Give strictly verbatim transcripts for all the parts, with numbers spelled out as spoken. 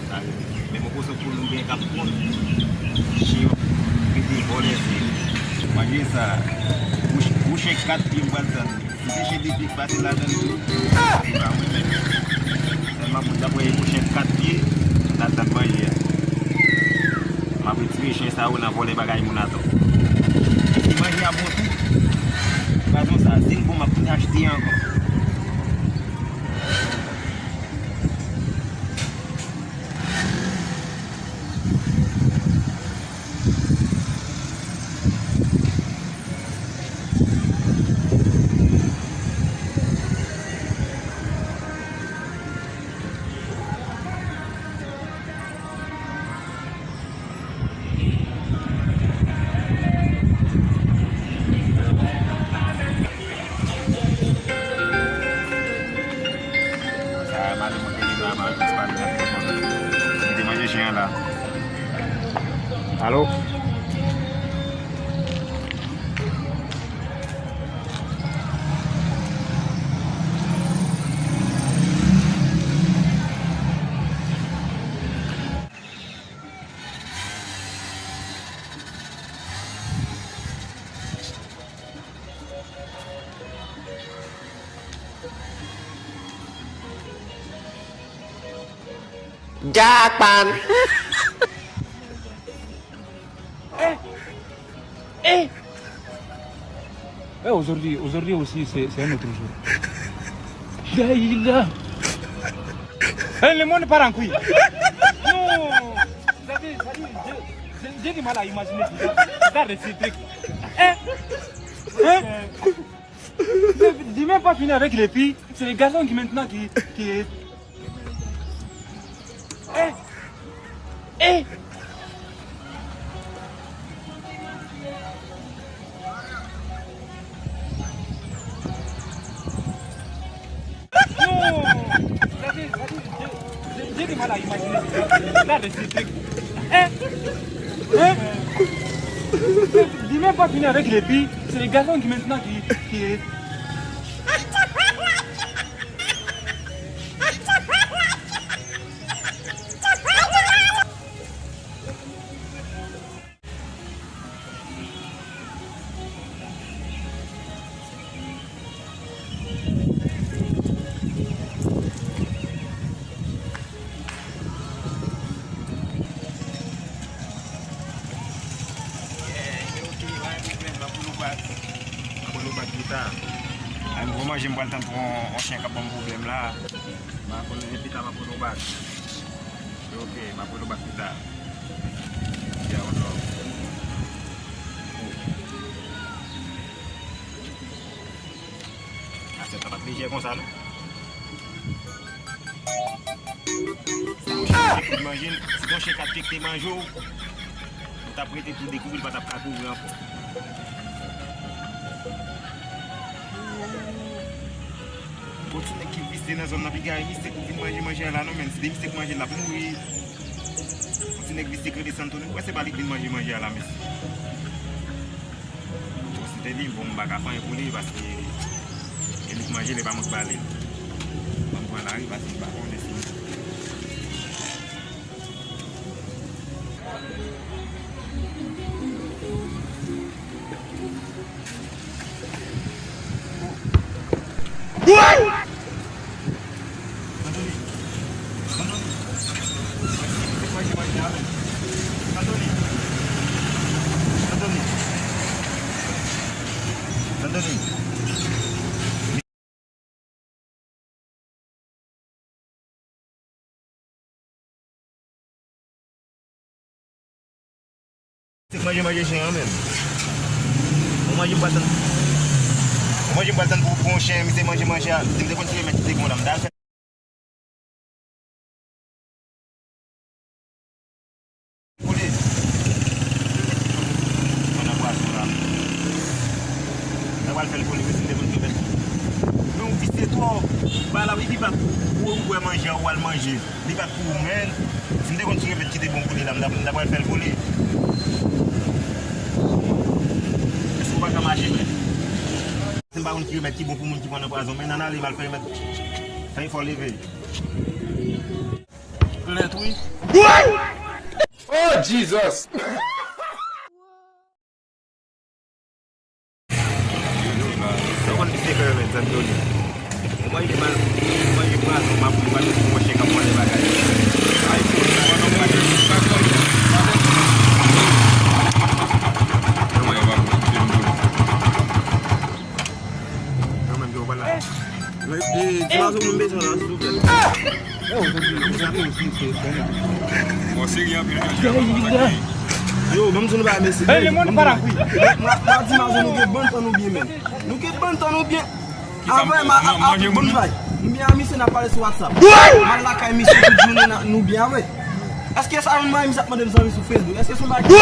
Men mwen konsa pou nou gen k ap konn, chen yo rete vòlè se. Manje sa, bouch, bouch kat pye m pral tann. Si se chen de pye k pase ladan l tou, se pa mwen menm. Sèlman pou dapre bouch kat pye, n ap tann manje a. M ap retire chen sa yo nan vòlè bagay moun atò. E si manje a bon tou, pa di w sa, si l bon, m ap vin achte ankò. Sa, mari mwen rele la, mari mwen pale nan telefòn. Li te manje chen an la. Alo? Japan. Eh! Eh! Eh, aujourd'hui, aujourd'hui aussi, c'est, c'est un autre jour. Daïla. Eh, le monde part en couille. Non. Sa di, sa di, je, je, j'ai du mal à imaginer tout ça. Regarde ce truc. Eh! Hein? J'ai même pas fini avec les filles. C'est les garçons qui maintenant qui, qui, eh! Eh! Non! J'ai, j'ai, j'ai du mal à imaginer. Là, le truc. Hein? Hein? J'ai même pas fini avec les filles. C'est les garçons qui maintenant qui, qui, Apre nou bak pita. Ay, m pran manje, m pral tann pou yon, yon chen k ap ban m pwoblèm la. M a konnen pita m ap pran nou bak. Ok, m ap pran nou bak pita. Ya, yon lòt. Asèt la pa t lejè konsa, non. Si t yon chen kat pye k te manje w, si t yon chen kat pye k te manje w, ou t ap rete tou dekouvri, l pa t ap ka kouvri ankò. Gon ti nèg ki visye nan zòn nan, piga misye pou vin manje manje a la, non, men si de misye k manje l, l ap mouri. Gon ti nèg visye k rele Santo, nou kwè se pa li k vin manje manje a la, mesye. Bon, si te li, bon, m pa ka fè anyen pou li, paske e li k manje l, e pa mwen k ba li l. Ban m pran lari, paske m pa konnen si Se k manje manje chen an menm. Ou manje m pral tann. Ou manje m pral tann pou, pou yon chen, misye manje manje a. Si m te konn tire mèt ki te gen la, m ta al fè kole. Pandan pwason la. M ta pral fè l kole, wi, si m te konn tire mèt. Men ou visye twòp. Ba la, wi, ki pa pou, pou, pou wè manje a, ou al manje. Li pa t pou ou, men si m te konn tire mèt ki te bon pou li la, m ta, m ta pral fè l pou li. Èske w pa ka mache, men? Si m pa konn tire mèt ki bon pou moun ki pran nan pwazon, men nan ale, m al fè mèt. Fè efò leve. Lèt wi. Oh Jesus! Yo konn ki se fè mèt zam yo li. Ou manje mal, ou manje pwazon, m ap, m ap di mwen chen k ap manje bagay. Ay, ou manje bagay. Mwen menm yo pa la. Ti mazon moun bezwen la, silvouplè. Bon, serye anpil jodi a, papa. Yo, ban m di nou bagay, mesye. Mwen, mwen di mazon nou gen bon tan nou byen menm. Nou gen bon tan nou byen. Avè m, ap, ap, bon bay. M byen a misye, n ap pale sou WhatsApp. M al lakay misye tout jounen, nou byen avè. Èske sa yon bagay misye ap mande m zanmi sou Facebook? Èske se yon bagay ki...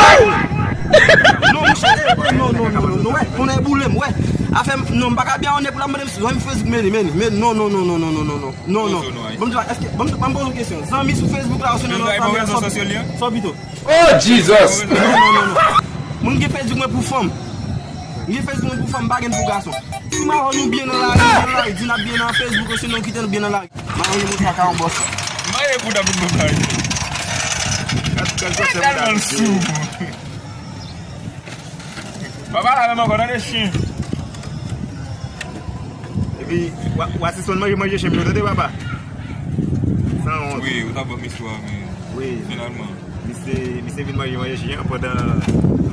Non, monchè, eh, non, non, non, non, non, wè, konnen boule m, wè. Afè m, non, m pa ka byen onè pou l ap mande m zanmi Facebook, men, men, men, non, non, non. Non, non. Bon, m di, èske, bon, m poze yon kesyon. Zanmi sou Facebook la, ou se nan lòt zanmi la, sòt pito. Oh, Jesus! Non, non, non, non. Moun gen Facebook mwen pou fanm. M gen Facebook mwen pou fanm, m pa gen pou gason. Si m avè w nou byen nan lari, byen nan lari, di n ap byen nan Facebook, osinon kite nou byen nan lari. M ap manje mouchwa ka yon bòs. Maye pou dapit mwen pa isi. Gad, gad, gad, gad, sou. Papa la menm ankò, tande chen. Epi, w a, w a sispann manje, manje chen yo, tande papa. Sanwont. Wi, ou ta ban m istwa, men wi, finalman. Misye, misye vin manje, manje chen an pandan m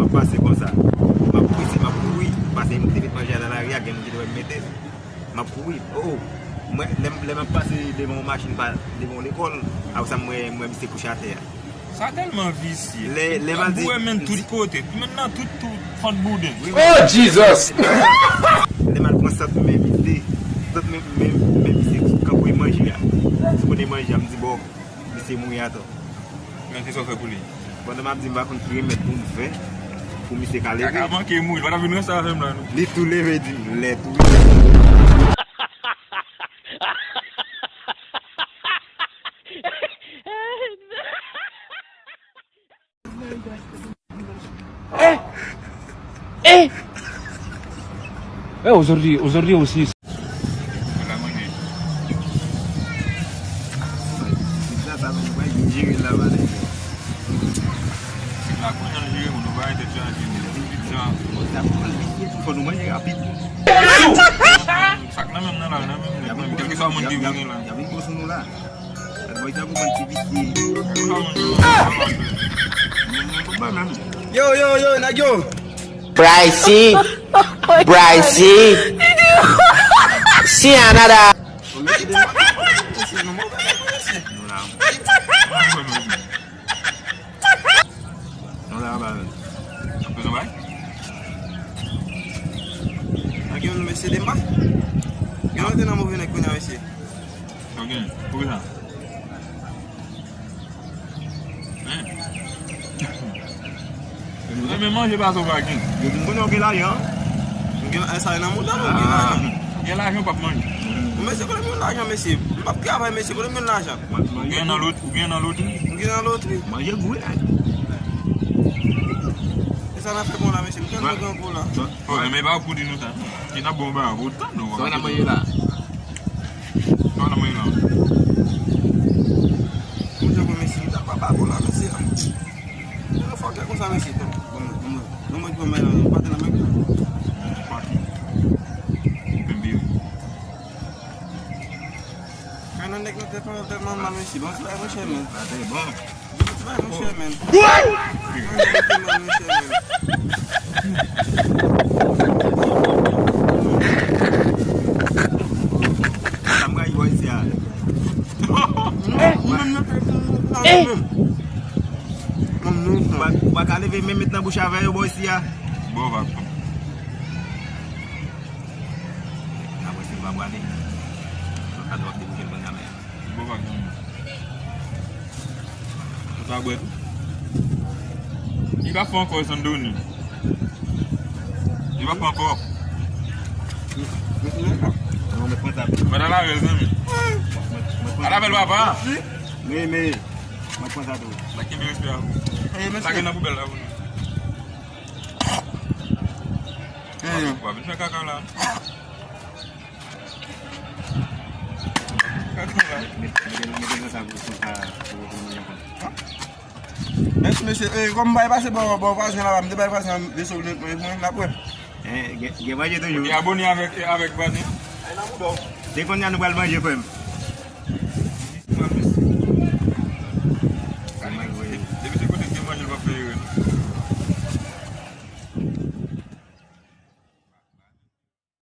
ap pase konsa. M ap prese, m ap kouri, pase m te met manje a nan lari a, gen moun ki te wè m mete. M ap kouri. Oh, oh. Mwen, lè m, lè m ap pase devan yon machin pa, devan yon lekòl, apre sa, m wè, m wè misye kouche atè a. Sa tèlman visye. Lè, lè m al di, ap boure menm tout kote, menm nan tout, tout fant bouden. Oh, Jesus! Lè m al pran sant men misye, sant men, men, men misye kanpe manje a. Sou kote manje a, m di, bon, misye mouri atò. Men ki sa w fè pou li? Pandan m ap di m pa konn ki remèd pou m fè, pou misye ka leve. Kaka manke mouri, l pa t ap vin ranse avè m la, non. Li tou leve, di m, lèt wi. Eh! Eh! Eh, aujourd'hui, aujourd'hui aussi. Ala manje. Sa, sa, nou pa jere la, ba, nèg. La, kounye a nou jere, nou pa rete jan jere. Vit, vit, jan. Sa, fò nou manje rapid. Sa k nan menm nan la, nan menm, nan menm. Kèlkeswa moun ki vini la. Y ap vin gwo sou nou la. Yo, yo, yo, nèg yo. Pricey, Pricey, Sianada. Nèg yo, nou mesye Demba. Yo, nou te nan move nèg kounye a, mesye. Ok, poukisa? Hein? Ou renmen manje pase w pa gen. Yo di m konnen w gen lajan. M gen, sa e nan mouda m, m gen lajan. Gen lajan w p ap manje. Bon, mesye, kote m jwenn lajan, mesye? M p ap travay, mesye, kote m jwenn lajan? Ou gen nan lot, ou gen nan lotri? M gen nan lotri. Manje gou, hein. E sa n ap fè bon la, mesye? M tèlman grangou la. Oh, men pa pou di nou sa. Ki n ap bon ba, pou tan nou. Sa n ap manje la? Sa w nan mwen la? Mwen te kon mesye, li ta pa ba bon la, mesye. Yon fòkè konsa, mesye. Bon, bon, bon, mwen pran mwen la, mwen pa te nan men. Pati. Mwen biri. Kay nan nèg nan tèt mwen, tèt mwen mal, mesye. Bon, se la, monchè, men. Sa te bon. Bay monchè, men. Bay monchè, men. Sa m rayi bò isi a. Ou menm nan tèt ou, ou pa menm. Ou pa, ou pa ka leve men met nan bouch avè yo bò isi a. Bon, va. Apre si l pa prale, nan kad w ap debouje l pran nan men. Bon, pa gen. Ou ta bwè tou? Li pa fè ankò, Sandoni. Li pa fè ankò. Mwen ta lave l, zanmi. Al avè l, papa. Wi, men, mwen pran sa tou. Mwen kenbe respè a pou ou. Sa gen nan poubèl la pou nou. W ap vin fè kaka la. Mete, mete, mete nan sa pou, pou sa, pou, pou manje ankò. Mèsi, mesye. E, kòm m bay pase bò, bò vwazen la, m te bay vwazen an veso pou l manje pou mwen, n ap wè. Eh, gen, gen manje toujou. Abone avèk, avèk vwazen. Se konnya nou pral manje, frè m. Depi se kote gen manje, l p ap fè erè.